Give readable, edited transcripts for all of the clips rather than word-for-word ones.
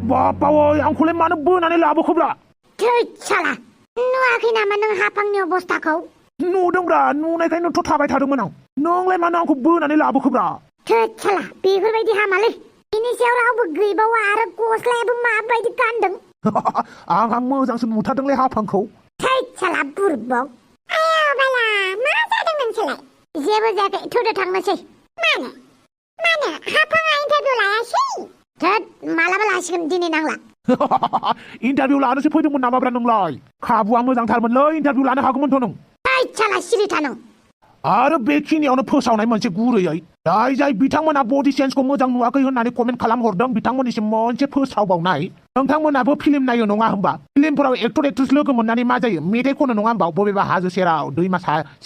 बापावै आंखौलाय मानो बोनानै लाबोखोब्रा थै साला नुवाखै नामा नों हाफांनि अबस्थाखौ नुदोंब्रा नुनायखायनोथ' थाबाय थादोंमोन आं नोंलाय मानो आंखौ बोनानै लाबोखोब्रा थै साला बेफोरबायदि हामालै बेनि सायाव रावबो गैबावा आरो गस्लायाबो माबायदि गानदों आंहा मोजांसो नुथारदोंलै हाफांखौ थै साला बुरबक आया बाला मा जादों नोंसोरलाय जेबो जायाखै थौदो थांनोसै मानो हाफाङा इन्टारभिउ लायासै थोद मालाबा लासिगोन दिनै नांला इन्टारभिउ लानोसो फैदोंमोन नामाब्रा नोंलाय खाबुआ मोजांथारमोनलै इन्टारभिउ लानो हागौमोनथ' नों थै साला सिरि था नों आरो बेखिनियावनो फोसावनाय मोनसे गुरैयै जाय बिथांमोना बडि चेन्जखौ मोजां नुवाखै होननानै कमेन्ट खालामहरदों बिथांमोननिसिम मोनसे फोसावबावनाय नोंथांमोनाबो फिल्म नायो नङा होमबा फिल्मफोराव एक्टर एक्ट्रेस लोगो मोननानै मा जायो मेथाइ खनो नङा होमबा बबेबा हाजो सेराव दैमा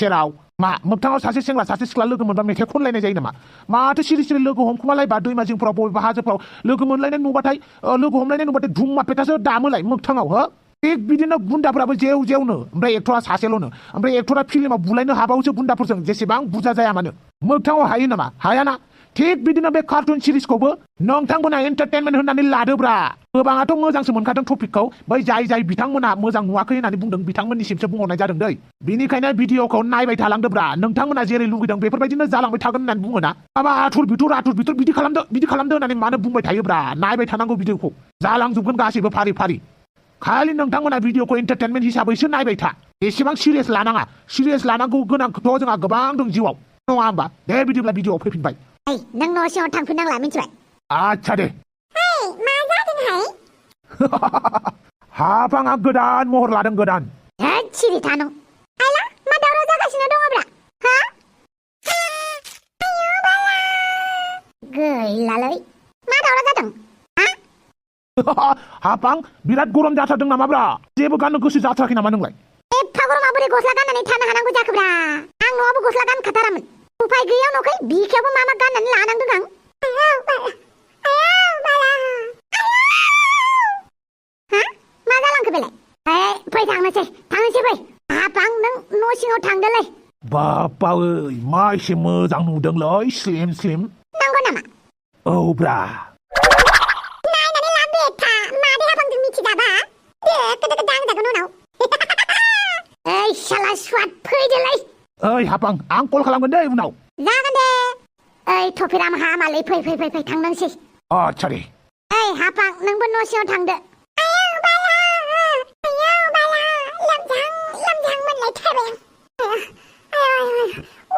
सेराव मा मोगथाङाव सासे सेंग्रा सासे सिख्ला लोगो मोनबा मेथाइ खनलायनाय जायो नामा माथो सिरि सिरि लोगो हमखुमालायबा दैमा जिंफोराव बबेबा हाजोफ्राव लोगो मोनलायनाय नुबाथाय लोगो हमलायनाय नुबाथाय धुम्मा पेटासो दामोलाय मोगथाङाव हो थिग बिदिनो गुन्दाफोराबो जेवनो ओमफ्राय एक्टरा सासेल'नो ओमफ्राय एक्टरा फिल्माव बुलायनो हाबावोसो गुन्दाफोरजों जेसेबां बुरजा जाया मानो मोगथाङाव हायो नामा हायाना थिग बिदिनो बे कार्टुन सिरिजखौबो नोंथांमोना एन्टारटेनमेन्ट होननानै लादोब्रा गोबाङाथ' मोजांसो मोनखादों टपिकखौ बै जाय बिथांमोना मोजां नुवाखै होननानै बुंदों बिथांमोननिसिमसो बुंहरनाय जादों दै बिनिखायनो भिडिअखौ नायबाय थालांदोब्रा नोंथांमोना जेरै लुगैदों बेफोरबायदिनो जालांबाय थागोन होननानै बुङोना माबा आथुर बिथुर बिदि खालामदो होननानै मानो बुंबाय थायोब्रा नायबाय थानांगौ भिडिअखौ जालांजोबगोन गासैबो फारि खालि नोंथांमोना भिडिअखौ एन्टारटेनमेन्ट हिसाबैसो नायबाय था एसेबां सिरियास लानाङा सिरियास लानांगौ गोनांथ' जोंहा गोबां दं जिउआव नङा होमबा दे बिदिब्ला भिडिअआव फैफिनबाय नों न' सिङाव थांफिननांला मिथिबाय आच्छा दे मा जादोंहाय हाफाङा गोदान महर लादों गोदान सिरि था नों आइला मा दावराव जागासिनो दङब्रा हा आयु बाला गैलालै मा दावराव जादों हाफां बिराद गरम जाथारदों नामाब्रा जेबो गाननो गोसो जाथाराखै नामा नोंलाय एफा गरमाव बोरै गस्ला गाननानै थानो हानांगौ जाखोब्रा आं न'आवबो गस्ला गानखाथारामोन उफाय गैयाव न'खै बिखायावबो मा गाननानै लानांदों आं मा जालांखो बेलाय फै थांनोसै फै हाफां नों न' सिङाव थांदोलै बापावै मा एसे मोजां नुदोंलै स्लिम नंगौ नामा औब्रा साला स्वाद फैदोलै ओइ हाफां आं कल खालामगोन दे उनाव जागोन दे ओइ थफिराम हामालै फै थांनांसै आच्छा दे ओइ हाफां नोंबो न' सिङाव थांदो आयौ बाला लोमजां मोनलायथारबाय आं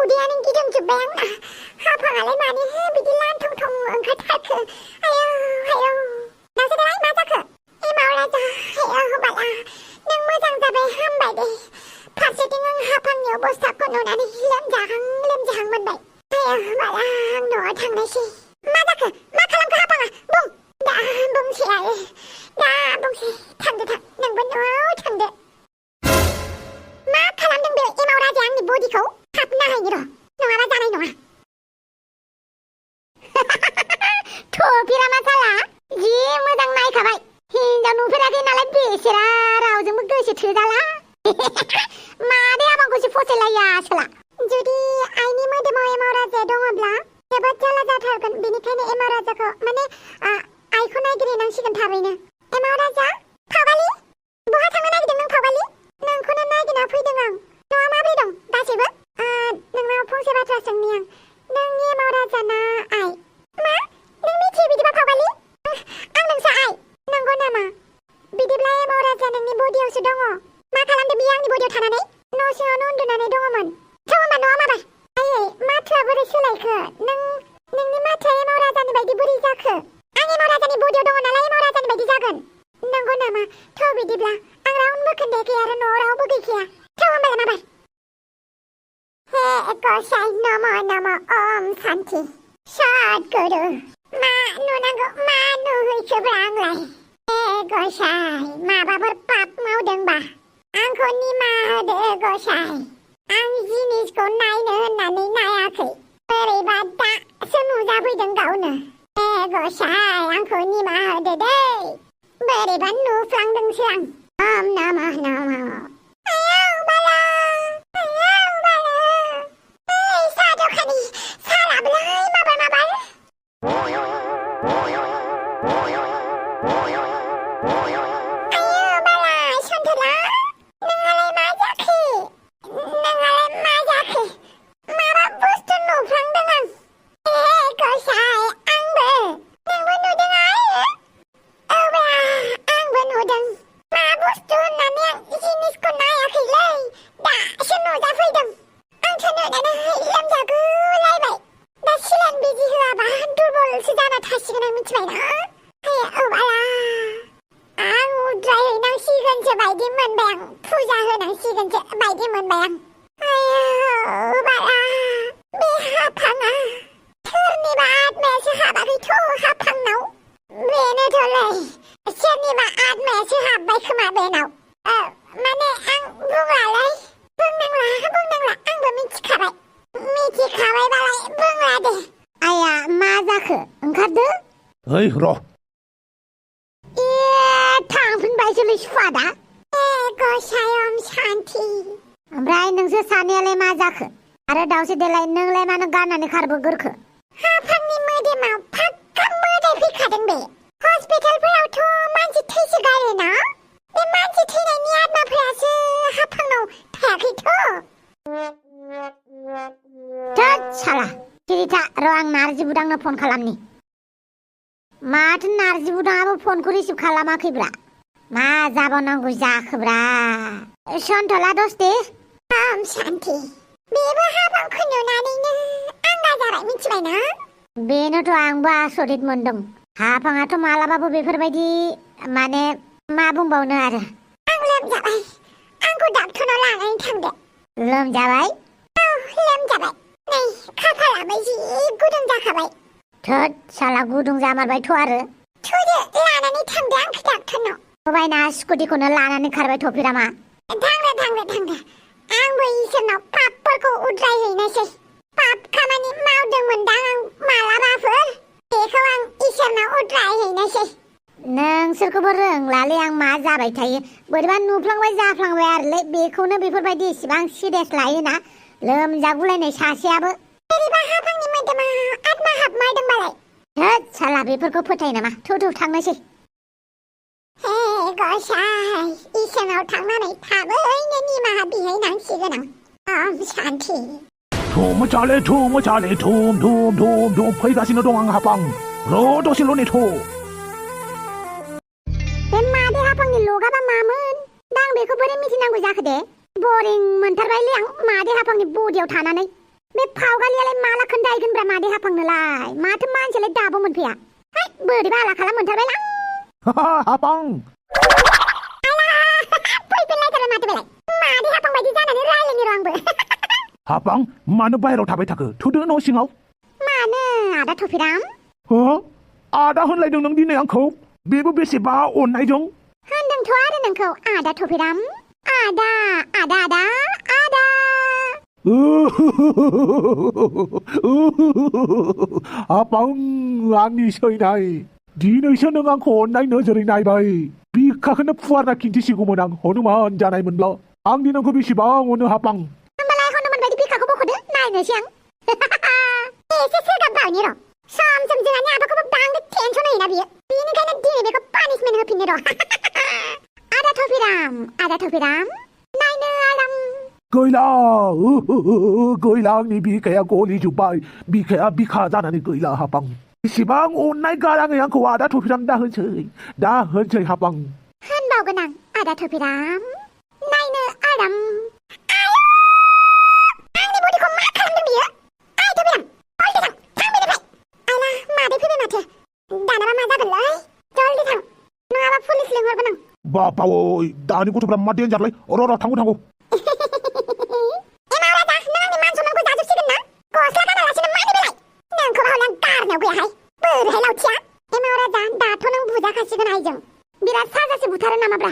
उदैयानो गिदिंजोब्बाय आंना हाफाङालाय मानो बिदि लांथं ओंखारथारखो आयौ नासोराय मा जाखो एमाव राजा आयौ बाला नों मोजां जाबाय हामबाय दे फारसेथिं आं हाफांनि अबस्थाखौ नुनानै लोमजाहां मोनबाय आयौ बाला आं न'आव थांनोसै मा जाखो मा खालामखो हाफाङा बुं दा बुंसै थांदो नोंबो न'आव थांदो मा खालामदों बे एमाव राजा आंनि बडिखौ हाबनो हायो र' नङाबा जानाय नङा थफिरामा साला जि मोजां नायखाबाय हिनजाव नुफेराखै नालाय बेसेरा रावजोंबो गोसो थोजाला मादै आबांखौसो फसायलाया आसोला जुदि आइनि मोदोमाव एमाव राजाया दङब्ला जोबोद जारला जाथारगोन बेनिखायनो एमाव राजाखौ माने आइखौ नायग्रोनांसिगोन थाबैनो एमाव राजा फावगालि बहा थांनो नागिरदों नों फावगालि नोंखौनो नागिरना फैदों आं न'आ माबोरै दं गासैबो नोंनाव फंसे बाथ्रा सोंनि आं नों एमाव राजा ना आइ मा नों मिथियो बिदिबा फावगालि आं नोंसो आइ नंगौ नामा बिदिब्ला एमाव राजा नोंनि बडियावसो दङ मा खालामदों बियो आंनि बडियाव थानानै न' सिङावनो उन्दुनानै दङमोन थ' होमबा न'आ माबार आयै माथोआ बोरै सोलायखो नोंनि माथोआ एमाव राजानि बायदि बोरै जाखो आं एमाव राजानि बडियाव दङ नालाय एमाव राजानि बायदि जागोन नंगौ नामा थ' बिदिब्ला आं रावनोबो खोन्थायाखै आरो न'आव रावबो गैखाया थ' होमबालाय माबार हे गसाइ नम ओम शान्ति सद्गुरु मा नुनांगौ मा नुहैखोब्रा आंलाय हे गसाइ माबाफोर पाप मावदोंबा आंखौ निमाहा होदो गसाइ आं जिनिसखौ नायनो होननानै नायाखै बोरैबा दासो नुजाफैदों गावनो हे गसाइ आंखौ निमाहा होदो दै बोरैबा नुफ्लांदोंसो आं ओम नमः आयौ बाला साहा दखानि साहा लाबोलाय माबार मिथिबायना बाला आं उद्रायहैनांसिगोनसो बायदि मोनबाय आं फुजा होनांसिगोनसो बायदि मोनबाय आं बाला बे हाफाङा सोरनिबा आत्मायासो हाबाखैथ' हाफांनाव बेनोथ'लै सोरनिबा आत्मायासो हाबबाय खोमा बेनाव माने आं बुंलालै बुंनांला आंबो मिथिखाबायबालाय बुंला दे आया मा जाखो ओंखारदो ओइ र' थांफिनबायसोलै सुवादा गसायम सान्थि ओमफ्राय नोंसोर सानैयालाय मा जाखो आरो दावसे देलाय नोंलाय मानो गारनानै खारबोगोरखो हाफांनि मोदोमाव फाक्का मोदाय फैखादों बे हस्पिटालफोरावथ' मानसि थैसोगारोना बे मानसि थैनायनि आत्माफोरासो हाफांनाव थायाखैथ' थोद साला सिरिथा र' आं नारजि बुदांनो फन खालामनि माथो नारजि बुदाङाबो फनखौ रिसिभ खालामाखैब्रा मा जाबावनांगौ जाखोब्रा सन्थला दसथे सान्थि बेबो हाफांखौ नुनानैनो आंगा जाबाय मिथिबायना बेनोथ' आंबो आसरित मोनदों हाफाङाथ' मालाबाबो बेफोरबायदि माने मा बुंबावनो आरो आं लोमजाबाय आंखौ डाक्टरनाव लानानै थांदो लोमजाबाय औ लोमजाबाय नै खाफालाबो जि गुदुं जाखाबाय थोद साला गुदुं जामारबायथ' आरो थुदो लानानै थांदो आंखौ डाक्टरनाव बायना स्कुटिखौनो लानानै खारबाय थफिरामा थांदो आंबो इसोरनाव पापफोरखौ उद्रायहैनोसै पाप खामानि मावदोंमोनदां आं मालाबाफोर बेखौ आं इसोरनाव उद्रायहैनोसै नोंसोरखौबो रोंलालै आं मा जाबाय थायो बोरैबा नुफ्लांबाय जाफ्लांबाय आरोलै बेखौनो बेफोरबायदि इसेबां सिरियास लायोना लोमजागुलायनाय सासेयाबो बोरैबा हाफांनि मोदोमाव आत्मा हाबमारदोंबालाय थोद साला बेफोरखौ फोथाय नामा थौ थांनोसै हे गसाय इसोरनाव थांनानै थाबैनो निमाहा बिहैनांसिगोन आं सान्थि धुम फैगासिनो दं आं हाफां र' दसेल' नेथ' बे मादे हाफांनि लगाबा मामोन दा आं बेखौ बोरै मिथिनांगौ जाखो दे बरिं मोनथारबायलै आं मादे हाफांनि बडियाव थानानै बे फावगालियालाय माला खोन्थाहैगोनब्रा मादे हाफांनोलाय माथो मानसियालाय दाबो मोनफैया बोरैबा आला खालाम मोनथारबायलां हाफां फैफिनलायथारबाय माथो बेलाय मादे हाफां बायदि जानानै रायलायनो र' आंबो हाफां मानो बाहेराव थाबाय थाखो थुदो न' सिङाव मानो आदा थफिराम हो आदा होनलायदों नों दिनै आंखौ बेबो बेसेबा अननायजों होनदोंथ' आरो नोंखौ आदा थफिराम आदा हाफां आंनि सैनाय दिनैसो नों आंखौ अननाय नोजोरै नायबाय बिखाखौनो फुवारना खिन्थिसिगौमोन आं हनुमान जानायमोनब्ला आं दि नोंखौ बेसेबां अनो हाफां होमबालाय हनुमान बायदि बिखाखौ बख'दो नायनोसै आं एसे सोगाबबावनि र' सम जोंहानि आबाखौबो बांद्राय टेनसन होयोना बियो बेनिखायनो दिनै बेखौ पानिशमेन्ट होफिननो र' आदा थफिराम नायनो आराम गैला आंनि बिखाया गलिजोब्बाय बिखाया बिखा जानानै गैला हाफां बेसेबां अननाय गाराङै आंखौ आदा थफिराम दा होनसै हाफां होनबावगोन आं आदा थफिराम नायनो आराम आंनि बडिखौ मा खालामदों बियो आइ थफिराम जल्दि थां बेनिफ्राय आइला मादै फैबाय माथो दानाबा मा जागोनलै जल्दि थां नङाबा पुलिस लिंहरगोन आं बापा ओइ दानि गथ'फ्रा मा डेन्जारलै र' थांगौ बोरैहाय लावथिया एमाव राजा दाथ' नों बुजाखासिगोन आइजों बिराद साजासे बुथारो नामाब्रा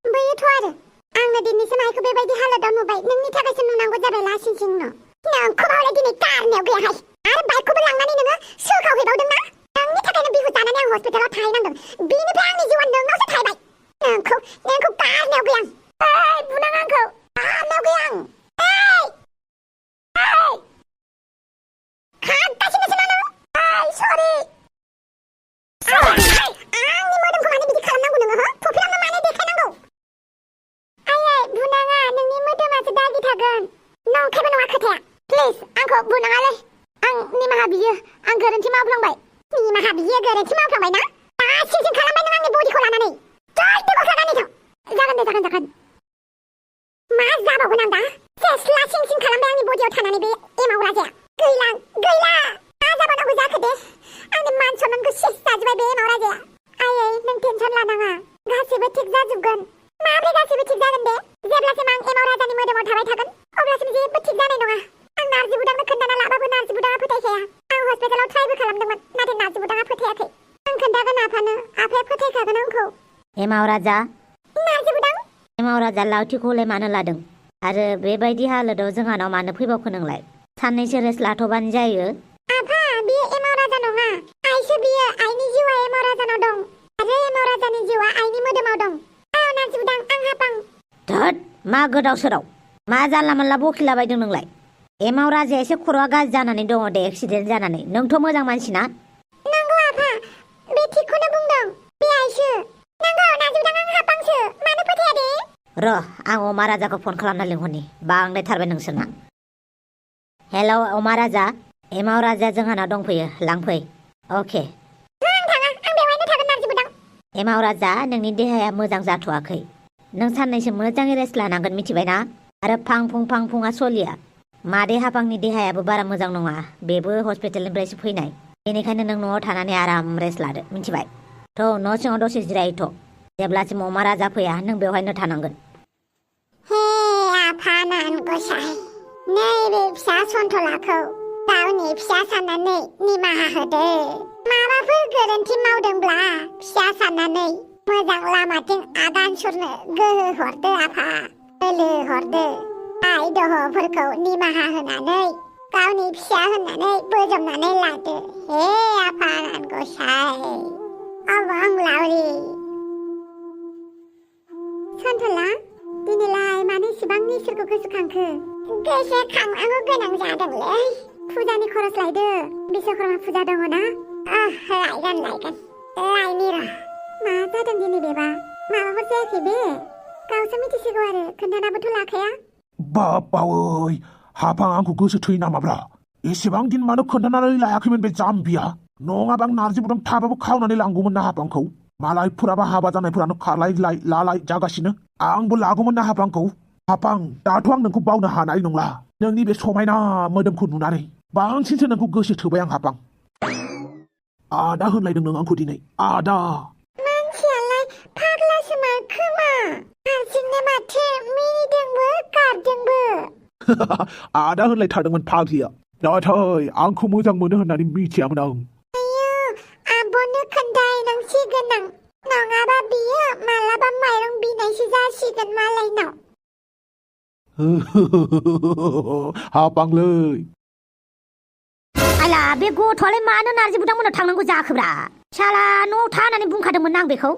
बैयोथ' आरो आंनो दिनैसो माइखौ बेबायदि हालोदाव नुबाय नोंनि थाखायसो नुनांगौ जाबाय लासिं सिंनो नोंखौबालाय दिनै गारनायाव गैयाहाय आरो बाइकखौबो लांनानै नोङो सोखावहैबावदों ना नोंनि थाखायनो बिहु जानानै आं हस्पिटालाव थाहैनांदों बिनिफ्राय आंनि जिउआ नोंनावसो थाहैबाय नोंखौ गारनायाव गैया आं बुनाङा आंखौ गारनायाव गैया आं खागासिनोसो ना नों सरि आंनि मोदोमखौ मानो बिदि खालामनांगौ नोङो थफिरामनो मानो देखायनांगौ आयै बुनाङा नोंनि मोदोमासो दागि थागोन नंखायबो नङा खोथाया प्लिज आंखौ बुनाङालै आं निमाहा बियो आं गोरोन्थि मावफ्लांबाय निमाहा बियो गोरोन्थि मावफ्लांबाय ना दासिमसिम खालामबाय नों आंनि बडिखौ लानानै जल्दि गस्ला गानैथ' जागोन मा जाबावगोन आं दा सेस्ला सिं खालामबाय आंनि बडियाव थानानै बे एमाव राजाया गैला मा जाबावनांगौ जाखो दे आंनि मान सनमानखौ सेस जाजोब्बाय बे एमाव राजाया आयै नों टेनसन लानाङा गासिबो थिग जाजोबगोन माब्रै गासिबो थिग जागोन दे जेब्लासिम आं एमाव राजानि मोदोमाव थाबाय थागोन अब्लासिम जेबो थिग जानाय नङा आं नारजि बुदांनो खोन्थाना लाबाबो नारजि बुदाङा फोथायखाया आं हस्पिटालाव ट्राइबो खालामदोंमोन नाथाय नारजि बुदाङा फोथायाखै आं खोन्थागोन आफानो आफाया फोथायखागोन आंखौ एमाव राजा नारजि बुदां एमाव राजा लावथिखौलाय मानो लादों आरो बेबायदि हालोदाव जोंहानाव मानो फैबावखो नोंलाय साननैसो रेस्ट लाथ'बानो जायो आफा बियो एमाव राजा नङा आइसो बियो आइनि जिउआ एमाव राजानाव दं आरो एमाव राजानि जिउआ आइनि मोदोमाव दं औ नारजि बुदां आं हापां धोद मा गोदाव सोराव मा जानला मोनला बखिला बायदों नोंलाय एमाव राजाया एसे खर'आ गाज्रि जानानै दङ दे एक्सिडेन्ट जानानै नोंथ' मोजां मानसि ना नंगौ आफा बे थिगखौनो बुंदों बे आइसो नंगौ नारजि बुदां आं हापांसो मानो फोथाया दे र' आं अमा राजाखौ फन खालामना लिंहरनि बांद्रायथारबाय नोंसोरना हेलौ अमा राजा एमाव राजाया जोंहानाव दंफैयो लांफै अके आं थाङा आं बेवहायनो थागोन नारजि बुदां एमाव राजा नोंनि देहाया मोजां जाथ'वाखै नों साननैसो मोजाङै रेस्ट लानांगोन मिथिबायना आरो फां फुङा सलिया मादै हापांनि देहायाबो बारा मोजां नङा बेबो हस्पिटालनिफ्रायसो फैनाय बेनिखायनो नों न'आव थानानै आराम रेस्ट लादो मिथिबाय थ' न' सिङाव दसे जिरायथ' जेब्लासिम अमा राजा फैया नों बेवहायनो थानांगोन हे आफा नान गसाय नैबे फिसा सन्थलाखौ गावनि फिसा साननानै निमाहा होदो माबाफोर गोरोन्थि मावदोंब्ला फिसा साननानै मोजां लामाथिं आगान सुरनो गोहो हरदो आफा बोलो हरदो आइ दहफोरखौ निमाहा होनानै गावनि फिसा होननानै बोजबनानै लादो हे आफा नान गसाय अबं लावरि सन्थला दिनैलाय मानो इसिबां इसोरखौ गोसोखांखो गोसोखांनांगौ गोनां जादोंलै फुजानि खरस लायदो बिश्वकर्मा फुजा दङ ना लायगोन लायनि र' मा जादों दिनै बेबा माबाफोर जायाखै बे गावसो मिथिसिगौ आरो खोन्थानाबोथ' लाखाया बापावै हापां आंखौ गोसो थैयो नामाब्रा एसेबां दिन मानो खोन्थानानै लायाखैमोन बे जाम्बिया नङाबा आं नारजि बुदां थाबाबो खावनानै लांगौमोन ना हापांखौ मालायफोराबा हाबा जानायफोरानो खारलाय लालाय जागासिनो आंबो लागौमोन ना हापांखौ हापां दाथ' आं नोंखौ बावनो हानाय नंला नोंनि बे समायना मोदोमखौ नुनानै बांसिनसो नोंखौ गोसो थोबाय आं हापां आदा होनलायदों नों आंखौ दिनै आदा मानसियालाय फाग्लासो खोमा हारसिंनो माथो मिनिदोंबो गाबदोंबो आदा होनलायथारदोंमोन फाग्लिया नाथाय आंखौ मोजां मोनो होननानै मिथियामोन आं आयौ आब'नो खोन्थाहैनांसिगोन आं नङाबा बियो मालाबा माइरं बिनायसो जासिगोन मालायनाव हापांलै आला बे गथ'आलाय मानो नारजि बुदांमोनाव थांनांगौ जाखोब्रा साला न'आव थानानै बुंखादोंमोन आं बेखौ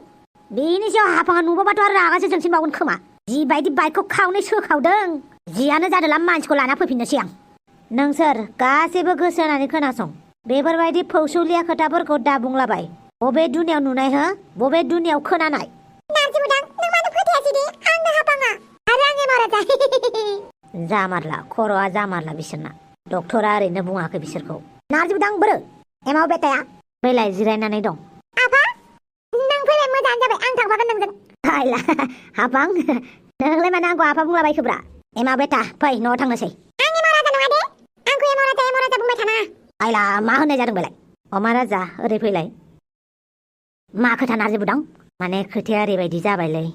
बेनि सायाव हापाङा नुबाबाथ' आरो रागासो जोंसिनबावगोन खोमा जिबायदि बाइकखौ खावनै सोखावदों जियानो जादोला मानसिखौ लाना फैफिननोसै आं नोंसोर गासैबो गोसो होनानै खोनासं बेफोरबायदि फौसौलिया खोथाफोरखौ दा बुंलाबाय बबे दुनियाव नुनाय हो बबे दुनियाव खोनानाय नारजि बुदां नों मानो फोथायासै दे आंनो हापाङा आरो आं एमाव राजा जामारला खर'आ जामारला बिसोरना डक्टरा ओरैनो बुङाखै बिसोरखौ नारजि बुदां बोरो एमाव बेटाया बैलाय जिरायनानै दं आफा नों फैनाय मोजाङानो जाबाय आं थांफागोन नोंजों हायला हापां नोंलाय मानो आंखौ आफा बुंलाबायखोब्रा एमाव बेटा फै न'आव थांनोसै आं एमाव राजा नङा दे आंखौ एमाव राजा बुंबाय थानाङा आयला मा होननाय जादों बेलाय अमा राजा ओरै फैलाय मा खोथा नारजि बुदां माने खोथाया ओरैबायदि जाबायलै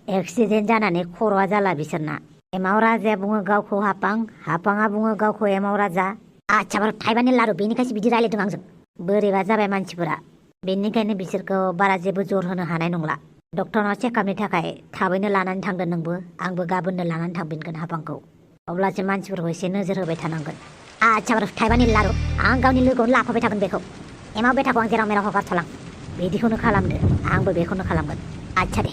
एक्सिडेन्ट जानानै खर'आ जाला बिसोरना एमाव राजाया बुङो गावखौ हापां हापाङा बुङो गावखौ एमाव राजा आच्छा बार थाइबानि लारु बेनिखायसो बिदि रायलायदों आंजों बोरैबा जाबाय मानसिफोरा बेनिखायनो बिसोरखौ बारा जेबो जर होनो हानाय नंला डक्टरनाव चेकआपनि थाखाय थाबैनो लानानै थांदो नोंबो आंबो गाबोननो लानानै थांफिनगोन हापांखौ अब्लासो मानसिफोरखौ एसे नोजोर होबाय थानांगोन आच्छा बार थाइबानि लारु आं गावनि लोगोआवनो लाफाबाय थागोन बेखौ एमाव बेटाखौ आं जेराव मेराव हगारथ'लां बिदिखौनो खालामदो आंबो बेखौनो खालामगोन आच्छा दे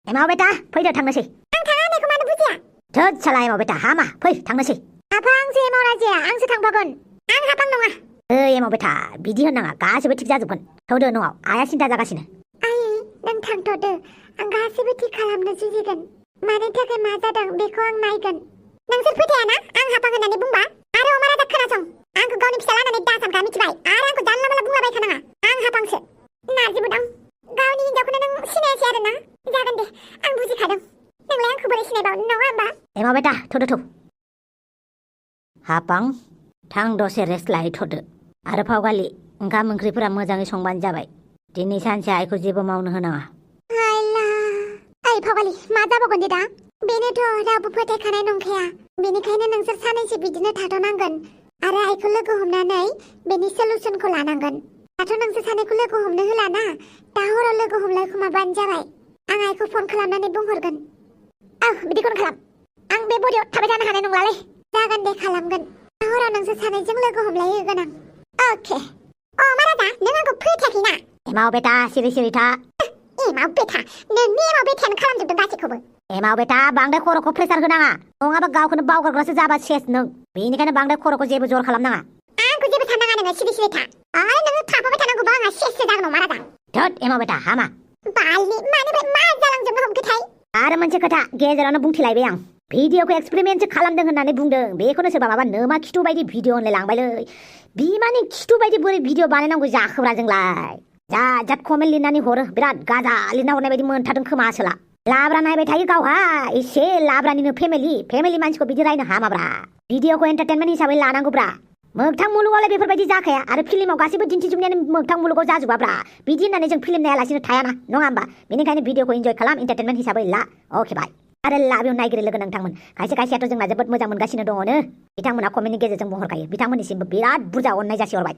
एमाव बेटा फैदो थांनोसै आं थाङा होननायखौ मानो बुजिया थोद साला एमाव बेटा हामा फै थांनोसै आफा आंसो एमाव राजाया आंसो थांफागोन आं हापां नङा ओइ एमाव बेटा बिदि होननाङा गासैबो थिग जाजोबगोन थौदो न'आव आइया सिन्था जागासिनो आयै नों थांथ'दो आं गासैबो थिग खालामनो जुजिगोन मानि थाखाय मा जादों बेखौ आं नायगोन नोंसोर फोथायाना आं हापां होननानै बुंबा आरो अमा राजा खोनासं आंखौ गावनि फिसा लानानै दासानखा मिथिबाय आरो आंखौ जानला माला बुंलाबाय थानाङा आं हापांसो नारजि बुदां गावनि हिनजावखौनो नों सिनायासै आरो ना जागोन दे आं बुजिखादों नोंलाय आंखौ बोरै सिनायबावनो नङा होमबा एमाव बेटा थौदो थौ हापां थां दसे रेस्ट लाहैथ'दो आरो फावगालि ओंखाम ओंख्रिफोरा मोजाङै संबानो जाबाय दिनै सानसे आइखौ जेबो मावनो होनाङा हायला ओइ भगालि मा जाबावगोन दे दा बेनोथ' रावबो फोथायखानाय नंखाया बेनिखायनो नोंसोर सानैसो बिदिनो थाथ'नांगोन आरो आइखौ लोगो हमनानै बेनि सलुसनखौ लानांगोन दाथ' नोंसोर सानैखौ लोगो हमनो होलाना दा हराव लोगो हमलायखुमाबानो जाबाय आं आइखौ फन खालामनानै बुंहरगोन औ बिदिखौनो खालाम आं बे बरियाव थाबाय थानो हानाय नंलालै जागोन दे खालामगोन दा हराव नोंसोर सानैजों लोगो हमलायहोगोन आं अके अ मारादा नों आंखौ फोथायाखैना एमाव बेटा सिरि सिरि था एमाव बेथा नोंनि एमाव बेथायानो खालामजोबदों गासैखौबो एमाव बेटा बांद्राय खर'खौ प्रेसार होनाङा नङाबा गावखौनो बावगारग्रासो जाबा सेस नों बेनिखायनो बांद्राय खर'खौ जेबो जर खालामनाङा आंखौ जेबो साननाङा नोङो सिरि सिरि था आरो नोङो थाफाबाय थानांगौबा आंहा सेससो जागोन मारादा धोद एमाव बेटा हामा बालनि मानिफ्राय मा जालांजोबनो हमखोथाय आरो मोनसे खोथा गेजेरावनो बुंथिलायबाय आं भिडिअखौ एक्सपेरिमेन्टसो खालामदों होननानै बुंदों बेखौनो सोरबा माबा नोमा खिथु बायदि भिडिअ होनलाय लांबायलै बिमानि खिथु बायदि बोरै भिडिअ बानायनांगौ जाखोब्रा जोंलाय जात कमेन्ट लिरनानै हरो बिराद गाजा लिरना हरनाय बायदि मोनथारदों खोमा आसोला लाब्रा नायबाय थायो गावहा एसे लाब्रानिनो फेमिलि मानसिखौ बिदि रायनो हामाब्रा भिडिअखौ एन्टारटेनमेन्ट हिसाबै लानांगौब्रा मोगथां मुलुगावलाय बेफोरबायदि जाखाया आरो फिल्माव गासैबो दिन्थिजोबनायानो मोगथां मुलुगाव जाजोबाब्रा बिदि होननानै जों फिल्म नायालासिनो थायाना नङा होमबा बेनिखायनो भिडिअखौ इन्जय खालाम एन्टारटेनमेन्ट हिसाबै ला अके बाय आरो लाबेयाव नायगिरि लोगो नोंथांमोन खायसेयाथ' जोंना जोबोद मोजां मोनगासिनो दङनो बिथांमोना कमेन्टनि गेजेरजों बुंहरखायो बिथांमोननिसिमबो बिराद बुरजा अननाय जासिहरबाय